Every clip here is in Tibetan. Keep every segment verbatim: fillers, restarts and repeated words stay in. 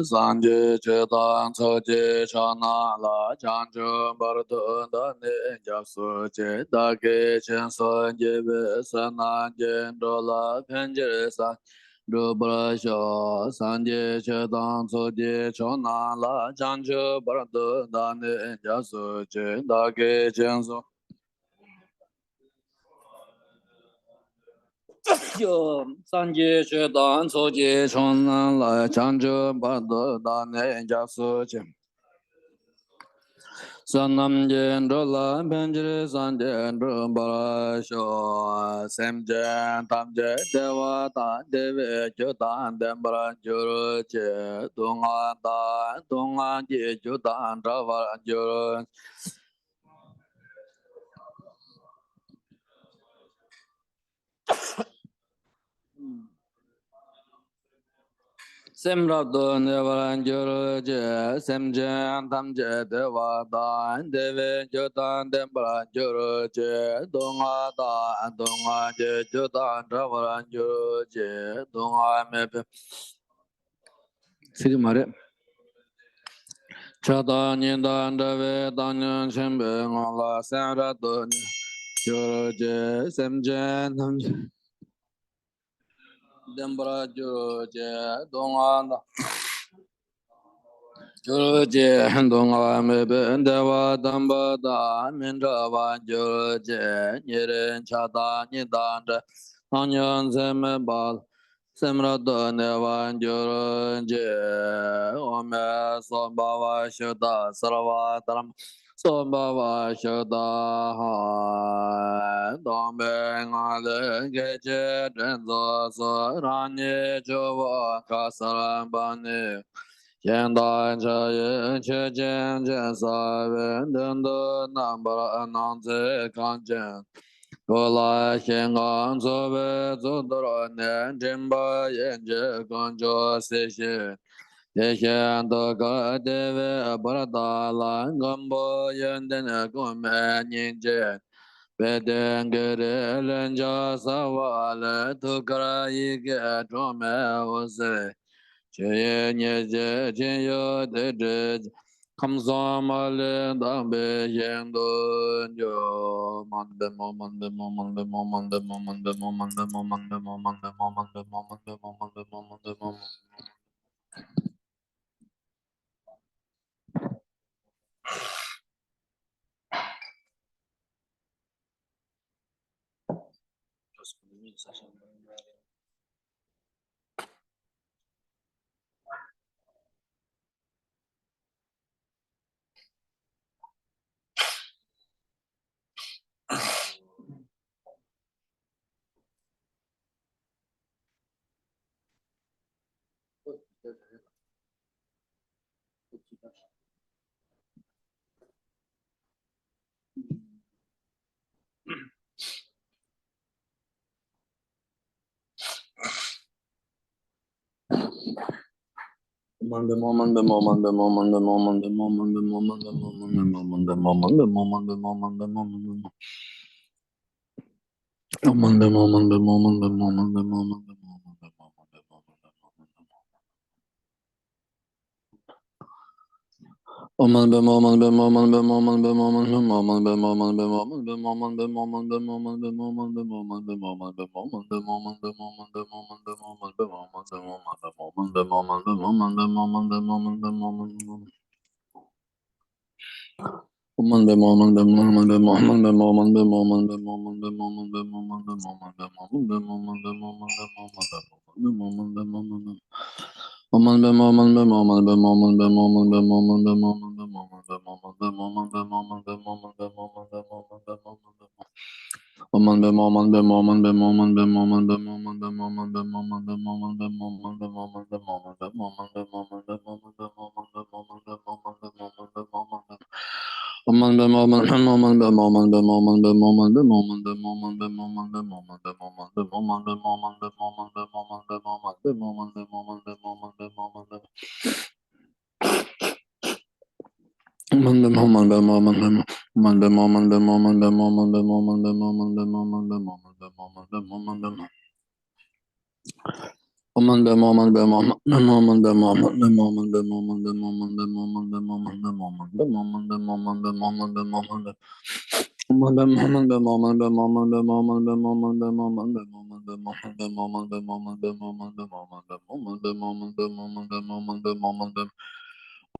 སངས་རྒྱས་ཆོས་དང་ཚོགས་ཀྱི་མཆོག་རྣམས་ལ། བྱང་ཆུབ་བར་དུ་བདག་ནི་སྐྱབས་སུ་མཆི། བདག་གིས་སྦྱིན་སོགས་བགྱིས་པའི་བསོད་ནམས་ཀྱིས། འགྲོ་ལ་ཕན་ཕྱིར་སངས་རྒྱས་འགྲུབ་པར་ཤོག་སངས་རྒྱས་ཆོས་དང་ཚོགས་ཀྱི་མཆོག་རྣམས་ལ། བྱང་ཆུབ་བར་དུ་བདག་ནི་སྐྱབས་སུ་མཆི། བདག་གིས་སྦྱིན་སོགས། སངས་རྒྱས་ཆོས་དང་ཚོགས་ཀྱི་མཆོག་རྣམས་ལ། བྱང་ཆུབ་བར་དུ་བདག་ནི་སྐྱབས་སུ་མཆི། བསོད་ནམས་ཀྱིས་འགྲོ་ལ་ཕན་ཕྱིར་སངས་རྒྱས་འགྲུབ་པར་ཤོག་སེམས་ཅན་ཐམས་ཅད་བདེ་བ་དང་བདེ་བའི་རྒྱུ་དང་ལྡན་པར་གྱུར་ཅིག་སྡུག་བསྔལ་དང་སྡུག་བསྔལ་གྱི་རྒྱུ་དང་བྲལ་བར་གྱུར་ཅིག་སེམས་རབ་ཏུ་གནས་པར་གྱུར་ཅིག་སེམས་ཅན་ཐམས་ཅད་བདེ་བ་དང་བདེ་བའི་རྒྱུ་དང་ལྡན་པར་གྱུར་ཅིག་སྡུག་བསྔལ་དང་སྡུག་བསྔལ་གྱི་རྒྱུ་དང་བྲལ་བར་གྱུར་ཅིག་སྡུག་བསྔལ་མེད་པའི། ཚིག་མ་རེད། ཆགས་སྡང་གཉིས་དང་བྲལ་བའི་བཏང་སྙོམས་ཆེན་པོའི་ངང་ལ་སེམས་རབ་ཏུ་གནས་གྱུར་ཅིག་སེམས་ཅན་ཐམས་ཅད་ལྡན་པར་གྱུར་ཅིག་སྡུག་བསྔལ་དང་གྱུར་ཅིག་སྡུག་བསྔལ་མེད་པའི་བདེ་བ་དམ་པ་དང་མི་འབྲལ་བར་གྱུར་ཅིག་ཉེ་རིང་ཆགས་སྡང་གཉིས་དང་བྲལ་བཏང་སྙོམས་ཚད་མེད་པ་ལ། སེམས་རབ་ཏུ་གནས་པར་གྱུར་ཅིག་འོ་མའི་ཚོགས་འབར་བར་ཞུ་དང་། གསོལ་བ་དམ་པའི་ཚོགས་འབར་བར་ཞུ་དང་། སྟོང་པའི་ངང་ལས་སྐད་ཅིག་དྲན་རྫོགས་སུ། རང་ཉིད་ཇོ་བོ་ཁ་སར་པ་ཎི། ཞིང་དང་ཆ་ཡི་ཆོས་ཀྱི་འབྱིན་ས་བས། མདུན་དུ་རྣམ་པར་སྣང་མཛད་གངས་ཅན། གོ་ལ་ཞིང་ཁམས་འཚོ་བའི་གཙུག་ཏོར་ནས། མགྲིན་པ་ཡེ་ཤེས་དཀོན་མཆོག་སྲིད་ཞིའི། དེ་བཞིན་ཐུགས་ཀར་བལྟ་བའི་བར་དག་ལ། མགོན་པོ་ཡོན་ཏན་བཀོད་མའི་སྙིང་རྗེ། དཔལ་ལྡན་གུ་རུའི་ལྷུན་གྱིས་གསལ་བ་ལས། ཐུགས་ཀར་ཡི་གེ་འབྲུ་མེད་འོད་ཟེར། ཆོས་དབྱིངས་ཉིད་ཀྱི་ཁྱོན་ཡོད་དེ་སྤྲོས་ཀྱིས། ཁམས་གསུམ་མ་ལུས་དག་པའི་ཞིང་དུ་འཇུག་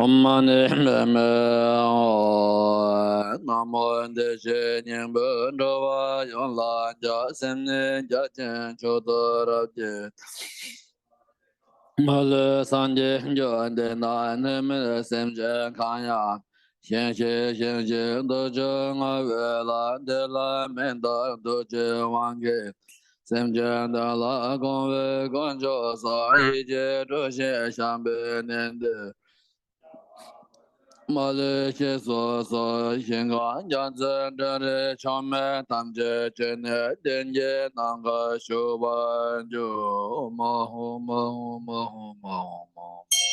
ཨོཾ་མ་ཎི་པདྨེ་ཧཱུྃ། ན་མོ་བདེ་གཤེགས་སྙིང་པོའི་འགྲོ་བ་ཡོངས་ལ་སྐྱབས། སེམས་ནི་རྒྱ་ཆེན་མཆོག་ཏུ་རབ་རྒྱས། མ་ལུས་སངས་རྒྱས་འགྱུར་བ་འདི་ན། གནས་མིན་སེམས་ཅན་གང་ཡང་ཞིང་གཤེགས་ཞིང་གཤེགས་རྡོ་རྗེ་ལྔ་པོའི་ལྷ། འདི་ལ་མི་འདའ་རྡོ་རྗེའི་དབང་གིས། སེམས་ཅན་དོན་ལ་དགོངས་པའི་དཀོན་མཆོག་གསུམ། ཡིད་ཀྱི་སྤྲོ་ཞིང་བཤམས་པའི་གནས་འདིར། མ་ལུས་སྤྱན་རས་གཟིགས་སོགས་ཞིང་ཁམས་རྒྱ་མཚོའི་ཕྲིན་ལས་མཆོག་དམན་ཐམས་ཅད་ཀྱི་ནི་གཏན་གྱི་ནམ་མཁར་བཞུགས་པར་འགྱུར། ཨོཾ་ཨཱཿཧཱུྃ་ཨོཾ་ཨཱཿཧཱུྃ་ཨོཾ་ཨཱཿཧཱུྃ་ཨོཾ་ཨཱཿཧཱུྃ་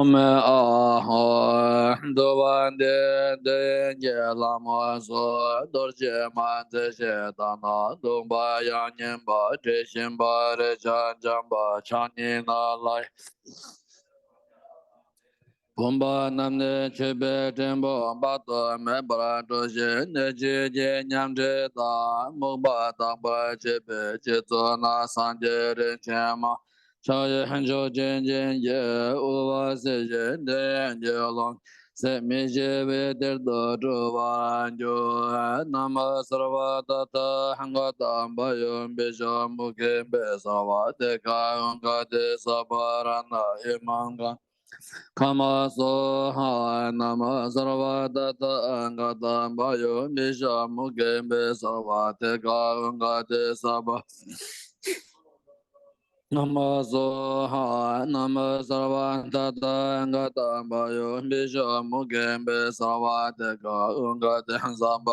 ཨོཾ་ཨཱཿཧཱུྃ། ཨོཾ་ཨཱཿཧཱུྃ། འདུལ་བ་འདི་ཡི་འདི་ཡན་གྱི་ལྷ་མོ་སོགས། རྡོ་རྗེ་མ་མཛེས་ཞེས་བཏགས་ན་སྡུག་པ་ཡང་སྙན་པ། དྲི་ཞིམ་པ་རེག་བྱ་འཇམ་པ། ཕྱག་གཉིས་ནག་ལ་ཡ། བུམ་པ་རྣམས་ནི་མཆོད་པའི་སྤྲིན་ཕུང་དཔག་ཏུ་མེད་པར་སྤྲོ་ཞིང་གནོད་བྱེད་ཀྱི་ཉམས་དྲི་དང་། སྨུག་པ་དག་པར་བྱེད་པའི་སྤྱི་གཙུག་ན། སངས་རྒྱས་རིན་ཆེན་མ་ཕྱག་གཡས་མཆོག་སྦྱིན་ཅན་གྱིས། དབུ་བ་སྲིད་ཞིའི་འདི་ཡན་གྱི་ལྷུམས་སེལ། མི་ཤེས་པའི་གཏེར་དུ་གྲུབ་པར་འགྱུར། ན་མཿསརྦ་ཏ་ཐཱ་ག་ཏ་བཱ་ཡོ་བི་ཤྭ་མུ་ཁེ་བྷཱུ་སརྦ་ཏེ་ཀ་ཨུ་ག་ཏེ་སརྦ་ར་ཏ་ཨི་མ་ག་ཁ་མ་སྭཱ་ཧཱ། ན་མཿསརྦ་ཏ་ཐཱ་ག་ཏ་བཱ་ཡོ་བི་ཤྭ་མུ་ཁེ་བྷཱུ་སརྦ་ཏེ་ཀ་ཨུ་ག་ཏེ་སརྦ། ཁ་མ་སྭཱ་ཧཱ། ན་མཿསརྦ་ཏ་ཐཱ་ག་ཏ་བཱ་ཡོ་བི་ཤྭ་མུ་ཁེ་བྷཱུ་སརྦ་ཏེ་ཀ་ཨུ་ག་ཏེ་སརྦ།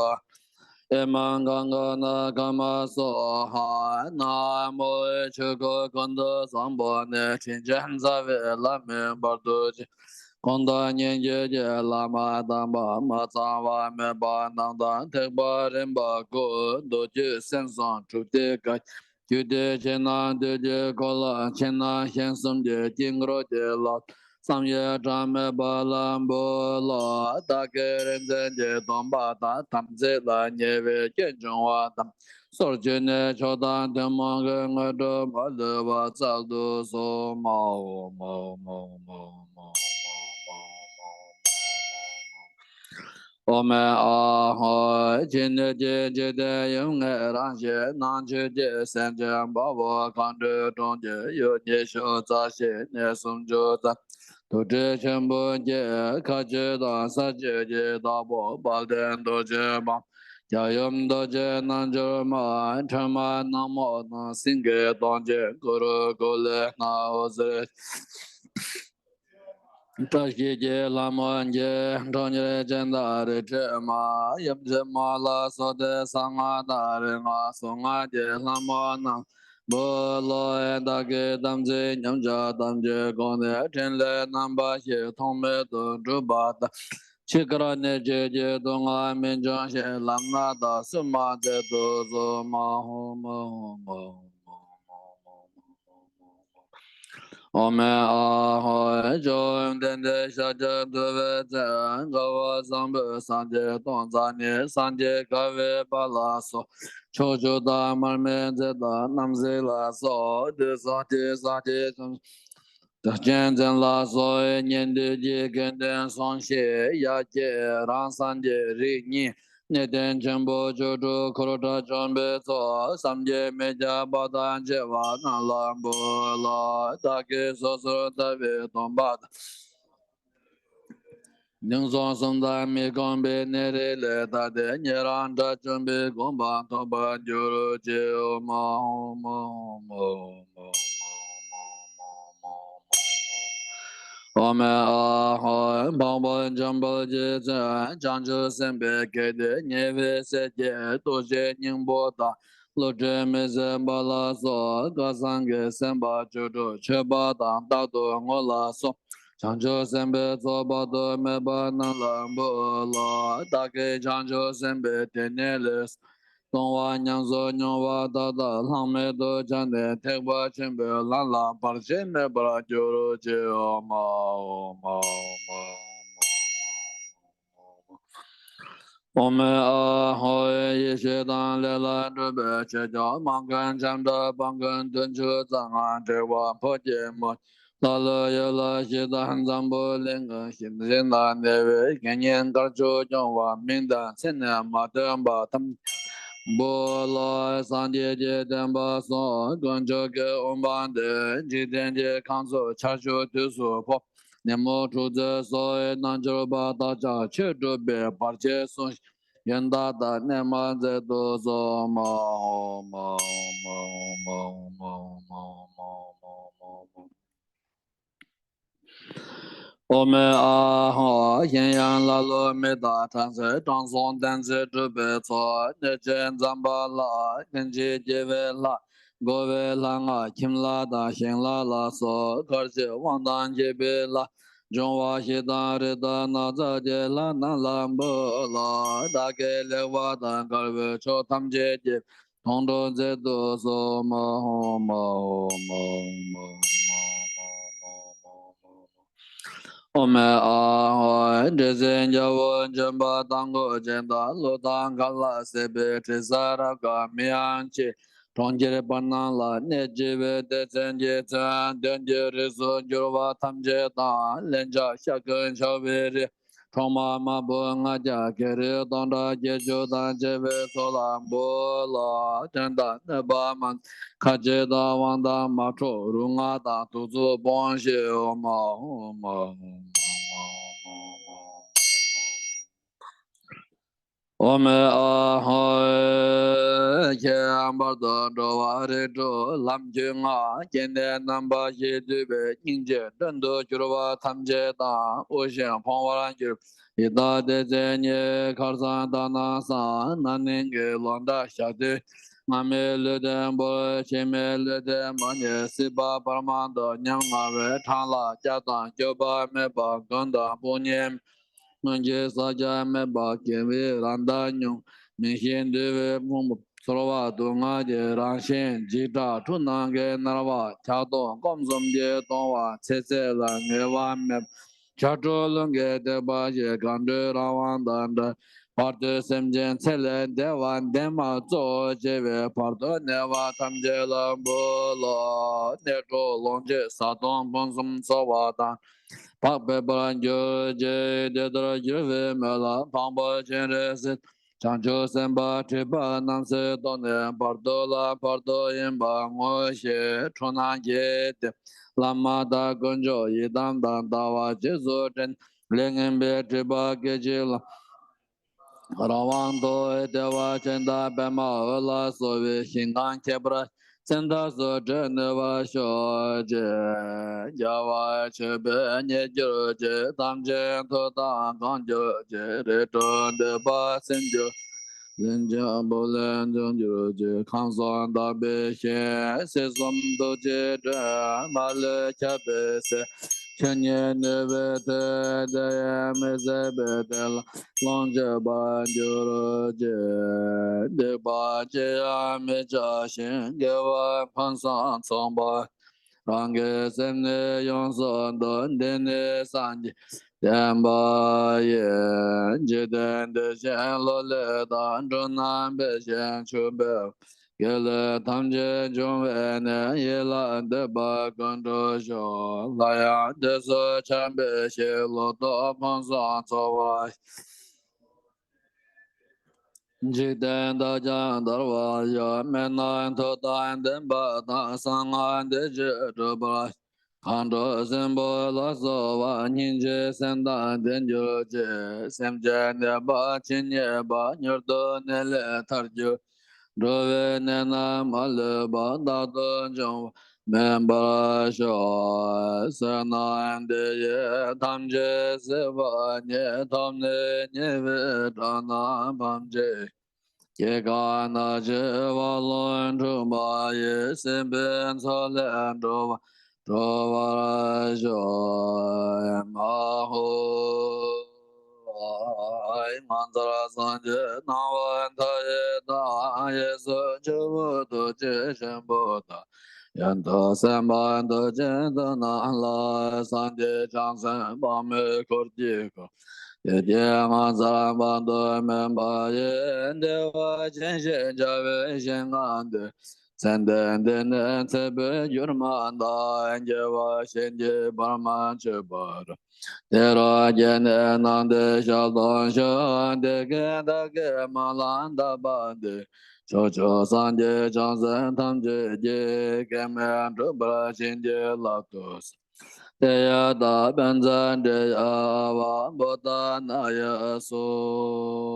ཨེ་མ་ག་ག་ན་ཁ་མ་སྭཱ་ཧཱ། ན་མོ། ཆོས་སྐུ་ཀུན་ཏུ་བཟང་པོ་ནི། དྲིན་ཅན་རྩ་བའི་བླ་མའི་བར་དུ་གཅིག་གོང་དུ་སྙན་བརྒྱུད་ཀྱི་བླ་མ་དམ་པ་མ་ཚང་བ་མེད་པ་རྣམས་དང་། ཐེག་པ་རིམ་པ་དགུ་མདོ་རྒྱུད་སེམས་གསུམ་གྲུབ་སྡེ་བཀའ་རྒྱུད་སྡེ་ཕྱི་ནང་དུས་ཀྱི་འཁོར་ལོ། ཕྱི་ནང་གཞན་གསུམ་གྱི་དཀྱིལ་འཁོར་གྱི་བླ། བསམ་ཡས་གྲངས་མེད་པ་ལ་འབུལ་ལོ། བདག་གིས་རིག་འཛིན་གྱི་སྡོམ་པ་དང་། དམ་ཚིག་ལ་ཉེས་པའི་རྐྱེན་བྱུང་བ་དང་། སོར་ཆུད་ནས་མཆོག་དང་ཐུན་མོང་གི་དངོས་གྲུབ་མ་ལུས་པ་སྩལ་དུ་གསོལ། ཨོཾ་ཨཱཿཧཱུྃ། ཨོཾ་ཨཱཿཧཱུྃ། ཕྱི་སྣོད་ཀྱི་འཇིག་རྟེན་ཡུམ་ལྔའི་རང་བཞིན། ནང་བཅུད་ཀྱི་སེམས་ཅན་དཔའ་བོ་མཁའ་འགྲོའི་གྲོང་ཁྱེར། ཡུལ་ཉི་ཤུ་རྩ་བཞི་གནས་སུམ་ཅུ་རྩ། དུར་ཁྲོད་ཆེན་པོ་བརྒྱད། མཁའ་སྤྱོད་དང་ས་སྤྱོད་ཀྱི་བདག་པོ། དཔལ་ལྡན་རྡོ་རྗེ་འབངས། རྒྱལ་ཡུམ་རྡོ་རྗེ་རྣལ་འབྱོར་མ། ཁྲོས་མ་ནག་མོ་དང་སེང་གེའི་གདོང་ཅན། གུ་རུ་ཀུ་ལེ་ནག་འོད་ཟེར། བཀྲ་ཤིས་ཀྱི་ལྷ་མོ་བརྒྱད། ཁྲོ་གཉེར་ཅན་དང་རི་ཁྲོད་མ། ཡུམ་ཆེན་མོ་ལ་སོགས་ཏེ་གསང་སྔགས་དང་རིག་སྔགས་གཟུངས་སྔགས་ཀྱི་ལྷ་མོ་རྣམས་འབུལ་ལོ། བདག་གི་དམ་ཚིག་ཉམས་ཆག་ཐམས་ཅད་བཀག་ནས། ཕྲིན་ལས་རྣམ་པ་བཞི་ཐོགས་མེད་དུ་འགྲུབ་པ་དང་། འཆི་ཁར་ནད་བཅས་ཀྱི་སྡུག་བསྔལ་མི་འབྱུང་ཞིང་། ལམ་སྣ་དག་སུ་མ་འཛད་དུ་གསོལ། ཨོཾ་ཨཱཿཧཱུྃ། ཨོཾ་ཨཱཿཧཱུྃ། ཇོ་བོ་དགེ་ལྡན་ཤཱཀྱ་ཐུབ་པའི་མཚན། དགའ་བ་བཟང་པོས་སངས་རྒྱས་སྟོང་རྩ་གཉིས། སངས་རྒྱས་དགའ་བའི་དཔལ་ལ་སོགས། ཕྱོགས་བཅུ་དང་མར་མེ་མཛད་དང་རྣམ་གཟིགས་ལ་སོགས། དུས་གསུམ་གྱི་སངས་རྒྱས་བྱང་ཆུབ་རྗེ་བཙུན་ལ་སོགས། ཉན་ཐོས་ཀྱི་དགེ་འདུན་གསུམ་བཞི་ཡ་གྱལ་རང་སངས་རྒྱས་རིགས་གཉིས། གནས་བརྟན་ཆེན་པོ་བཅུ་དྲུག་འཁོར་དགྲ་བཅོམ་པའི་ཚོགས། བསམ་གྱིས་མི་ཁྱབ་པ་དང་བཅས་པ་རྣམས་ལ་འབུལ་ལོ། བདག་གིས་སོ་སོར་ཐར་པའི་སྡོམ་པ་དང་། ངན་སོང་གསུམ་དང་མི་ཁོམ་པའི་གནས་རིས་ལས་ཐར་ཏེ། ཉན་རང་དགྲ་བཅོམ་པའི་གོ་འཕང་ཐོབ་པར་གྱུར་ཅིག། ཨོཾ་ཨཱཿཧཱུྃ། ཨོཾ་ཨཱཿཧཱུྃ། འཕགས་པ་འཇམ་དཔལ་གྱི་མཚན། བྱང་ཆུབ་སེམས་དཔའི་སྐད་དེ་ཉེ་བའི་སྲས་ཀྱི། རྡོ་རྗེ་སྙིང་པོ་དང་བློ་གྲོས་མི་ཟད་པ་ལ་སོགས། སྐལ་བཟང་གི་སེམས་དཔའ་བཅུ་དྲུག་མཆོད་པ་དང་རྟག་ཏུ་བསྔོ་ལ་སོགས། བྱང་ཆུབ་སེམས་དཔའི་ཚོགས་དཔག་ཏུ་མེད་པ་རྣམས་ལ་འབུལ་ལོ། བདག་གིས་བྱང་ཆུབ་སེམས་དཔའི་དེ་ནས་ལས། གཏོང་བ་ཉམས་སུ་མྱོང་བ་མཐའ་དག་ལྷག་མེད་དུ་སྦྱངས་ནས་ཐེག་པ་ཆེན་པོའི་ལམ་ལ་བར་ཆད་མེད་པར་གྱུར་ཅིག་ཨོ་མ་ཨོ་མ་ཨོ་མ་ཨོ་མ་ཨོ་མ། ཨོ་མ་ཨ་ཧོ། ཡེ་ཤེས་དང་ལས་ལ་སྒྲུབ་པའི་ཆོས་སྐྱོང་མ་མགོན་ལྕམ་དྲལ་དཔལ་མགོན་བདུན་ཅུ་རྩ་ལྔ་དྲེགས་པ་ཕོ་སྐྱེས་མོ། ལྷ་ཀླུ་ཡུལ་ལྷ་གཞི་བདག་འཛམ་བུ་གླིང་གི་ཞིང་ཞིང་ན་གནས་པའི་དགེ་བསྙེན་དཀར་ཕྱོགས་སྐྱོང་བ་མིང་དང་མཚན་ནས་མ་ཐོན་པ་ཐམས་ཅད་བོ་ལ་སངས་རྒྱས་ཀྱི་བསྟན་པ་སྲུང་དཀོན་མཆོག་གི་དབུ་འཕང་སྟེ་འཇིག་རྟེན་གྱི་ཁམས་སུ་ཆར་ཆུ་དུས་སུ་ཕོབ། ཉིན་མོ་དྲུག་ཚེས་སོགས་རྣལ་འབྱོར་པ་དག་ཀྱང་ཆོས་སྒྲུབ་པའི་བར་ཆད་སྲུང་ཞིང་ཡོན་བདག་དང་གནས་མ་མཛད་དུ་གསོལ་མ་ཧོ་མ་ཧོ་མ་ཧོ་མ་ཧོ་མ་ཧོ་མ་ཧོ་མ་ཧོ་མ་ཧོ་མ་ཧོ་མ། ཨོ་མ་ཨ་ཧོ། གཞན་ཡང་ཀླ་ཀློ་མི་རྟག་དྲག་རྩལ་དྲང་སྲོང་བསྟན་འཛིན་གྲུབ་པའི་ཚོགས། གནོད་སྦྱིན་ཛམ་བྷ་ལ། ཀུན་བྱེད་རྒྱལ་བའི་ལྷ། འགོ་བའི་ལྷ་ལྔ་ཁྱིམ་ལྷ་དང་ཞིང་ལྷ་ལ་སོགས་གར་བྱེད་དབང་ཐང་རྒྱས་པའི་ལྷ། འབྱུང་བ་བཞི་དང་རི་དྭགས་ནགས་ཚལ་གྱི་ལྷ་རྣམས་ལ་འབུལ་ལོ། བདག་གིས་ལེགས་པ་དང་དཀར་པོའི་ཕྱོགས་ཐམས་ཅད་ཀྱི་སྡོང་གྲོགས་མཛད་དུ་གསོལ་མ་ཧོ་མ་ཧོ་མ་ཧོ་མ་ཧོ་མ་ཧོ་མ་ཧོ་མ་ཧོ་མ་ཧོ་མ། ཨོ་མ་ཨ་ཧོ། འདྲེ་སྲིན་རྒྱལ་པོ་འཇོམས་པ་དང་མགོ་ཅན་དང་ཀླུ་དང་མཁའ་ལ་སྲིད་པའི་དྲི་ཟ་རབ་དགའ་མི་ཡང་སྐྱེ། གྲོང་ཁྱེར་བར་སྣང་ལ་གནས་བཅས་པའི་སྡེ་ཚན་གྱི་མཚོན་དོན་གྱི་རིགས་སུ་གྱུར་པ་ཐམས་ཅད་དང་ལན་ཆགས་ཤ་འཁོན་འཆའ་བའི་རིགས། འཕྲོག་མ་དམར་པོ་ལྔ་བརྒྱ་བརྒྱད་རིགས་སྟོང་ཕྲག་བརྒྱད་ཅུ་དང་བཅས་པའི་ཚོགས་ལ་འབུལ་ལོ། གདོན་དང་གནོད་པ་མ་ཁ་རྗེ་དང་དབང་ཐང་མ་འཕྲོག་རུ་ང་དང་དུག་རྫུ་སྤོངས་ཤིག་ཨོ་མ་ཨོ་མ་ཨོ་མ་ཨོ་མ་ཨོ་མ་ཨོ་མ་ཨོ་མ་ཨ་ཧོ། ཁྱད་པར་དུ་འགྲོ་བ་རིགས་དྲུག་ལམ་རྒྱུད་ལྔ་སྐྱེ་གནས་རྣམ་པ་བཞི་འདུས་པའི་སྙིང་རྗེ་མགྲོན་དུ་གྱུར་པ་ཐམས་ཅད་དང་དབུལ་ཞིང་ཕོངས་པར་གྱུར་ཡི་དྭགས་སྡེ་ཚན་གཉིས་ཁར་སང་དག་སྣང་སང་ན་ནིང་གི་ལོ་ཟླ་ཞག་དུས་སྔ་མའི་ལུས་རྟེན་བོར་ཕྱི་མའི་ལུས་རྟེན་མ་རྙེད་སྲིད་པ་བར་མ་དང་ཉམ་ང་བའི་འཕྲང་ལ་སྐྱབས་དང་སྐྱོབ་པ་མེད་པ་མགོན་དང་དཔུང་གཉེན། སྔོན་གྱི་ས་སྐྱ་མེད་པ་དགེ་བའི་རང་མདངས་ཉུང་། མིང་བཞི་འདུས་པའི་ཕུང་པོ་ཚོར་བ་སྡུག་བསྔལ་གྱི་རང་བཞིན་འཇིགས་སྐྲག་འཁྲུལ་སྣང་གི་སྣང་བ་འཁྱག་ལྟོགས་སྐོམ་གསུམ་གྱིས་གདུང་བ་ཚེ་ཚད་ལ་ངེས་པ་མེད་པ་ཆགས་བྲལ་རླུང་གི་ཐེག་པ་བཞི་གང་འགྲོའི་རང་དབང་དང་འདྲ། བར་དོའི་སེམས་ཅན་ཚེ་ལས་འདས་པ་འདས་མ་གཙོ་བྱས་པའི་བར་དོར་གནས་པ་ཐམས་ཅད་ལ་འབུལ་ལོ། གནས་གྲོགས་ལོངས་སྤྱོད་བཟའ་བཏུང་ཕུན་སུམ་ཚོགས་པ་དང་། བག་ཕེབས་པར་གྱུར་ཅིག་དེ་ལྟར་གྱུར་པའི་མོད་ལ་འཕགས་པ་སྤྱན་རས་གཟིགས་བྱང་ཆུབ་སེམས་དཔའ་སྒྲིབ་པ་རྣམ་སེལ་ཐོག་ནས་བར་དོ་ལ་བར་དོ་ཡིན་པར་ངོ་ཤེས་འཁྲུལ་སྣང་སྐྱེས་ཏེ་བླ་མ་དང་དཀོན་མཆོག་ཡི་དམ་དང་ལྟ་བ་རྗེས་སུ་དྲན། ལས་ངན་པའི་སྒྲིབ་པ་སྐད་ཅིག་ལ་རང་དབང་དུ་བདེ་བ་ཅན་དང་པདྨ་འོད་ལ་སོགས་པའི་ཞིང་ཁམས་ཁྱད་པར་ཅན་དག་སུ་བགྲོད་ནུས་པར་ཤོག་ཅིག་རྒྱལ་བ་མཆོད་པས་མཉེས་གྱུར་ཅིག་དམ་ཅན་ཐུགས་དམ་བསྐང་གྱུར་ཅིག་རིགས་དྲུག་འདོད་པ་སེལ་གྱུར། ལན་ཅིག་བུ་ལོན་འབྱུང་གྱུར་ཅིག་ཁམས་གསུམ་དག་པའི་ཞིང་། སྲིད་གསུམ་ཐུགས་རྗེའི་སྒྲོན་མ་ལས་ཁྱབ་པའི་ཟས། ཆོས་ཉིད་ནུས་པའི་མཐུ་དེ་ཡིས་མི་ཟད་པའི་བདེ་བླག་ལོངས་སྤྱོད་པར་གྱུར་ཅིག་སྡིག་པ་ཅི་ཡང་མི་བྱ་ཞིང་དགེ་བ་ཕུན་སུམ་ཚོགས་པ། རང་གི་སེམས་ནི་ཡོངས་སུ་འདུལ། འདི་ནི་སངས་རྒྱས་བསྟན་པ་ཡིན། འཇིག་རྟེན་བདེ་ཞིང་ལོ་ལེགས་དང་། འགྲོ་རྣམས་འཕེལ་ཞིང་ཕྱུག་འཕེལ་བ། དགེ་ལེགས་ཐམས་ཅད་འབྱུང་བའི་གནས། ཡིད་ལ་འདོད་པ་ཀུན་འགྲུབ་ཤོག་སླར་ཡང་བདེ་གསོ་ཆར་འབེབས་ཤིང་། ལོ་ཏོག་ཕུན་སུམ་ཚོགས་པ། འཇིག་རྟེན་དག་ཀྱང་དར་བར་ཤོག་སྨན་རྣམས་མཐུ་དང་ལྡན་པ་དང་། གསང་སྔགས་བདེ་སྤྱོད་འགྲུབ་པར། མཁའ་འགྲོ་སྲིན་པོ་ལ་སོགས་པ། སྙིང་རྗེའི་སེམས་དང་ལྡན་གྱུར་ཅིག་སེམས་ཅན་ནད་པ་ཇི་སྙེད་པ། མྱུར་དུ་ནད་ལས་ཐར་གྱུར། འགྲོ་བའི་ནད་རྣམས་མ་ལུས་པ། རྟག་ཏུ་འབྱུང་བ་མིན་པར་ཤོག་བསོད་ནམས་འདི་ཡིས་ཐམས་ཅད་གཟིགས་པ་ཉིད། ཐོབ་ནས་ཉེས་པའི་དགྲ་རྣམས་ཕམ་བྱས། སྐྱེ་རྒ་ན་འཆིའི་རྦ་ཀློང་འཁྲུགས་པ་ཡི། སྲིད་པའི་མཚོ་ལས་འགྲོ་བ་སྒྲོལ་བར་ཤོག་མ་ཧོ། ངོ་མཚར་སངས་རྒྱས་སྣང་བ་མཐའ་ཡས་དང་ གཡས་སུ་ཇོ་བོ་རྡོ་རྗེ་ཆེན་པོ་དང་། གཡོན་དུ་སེམས་དཔའ་རྡོ་རྗེ་དེ་རྣམས་ལ། སངས་རྒྱས་བྱང་སེམས་དཔག་མེད་འཁོར་གྱིས་བསྐོར། བདེ་སྐྱིད་ངོ་མཚར་དཔག་ཏུ་མེད་པ་ཡི། བདེ་བ་ཅན་ཞེས་བྱ་བའི་ཞིང་ཁམས་འདིར། ཚེ་འདི་འདི་ནས་ཚེ་འཕོས་གྱུར་མ་ཐག་སྐྱེ་བ་གཞན་གྱིས་བར་མ་ཆོད་པར། དེ་རུ་སྐྱེས་ནས་སྣང་མཐའི་ཞལ་མཐོང་ཤོག་དེ་སྐད་བདག་གིས་སྨོན་ལམ་བཏབ་པ་འདི། ཕྱོགས་བཅུའི་སངས་རྒྱས་བྱང་སེམས་ཐམས་ཅད་ཀྱིས། གེགས་མེད་འགྲུབ་པར་བྱིན་གྱིས་བརླབ་ཏུ་གསོལ། དེ་ཡང་བདག་པཉྩ་འབྲི་ཡག་པ་པོ་ཏ་ནཱ་ཡི་གསུང་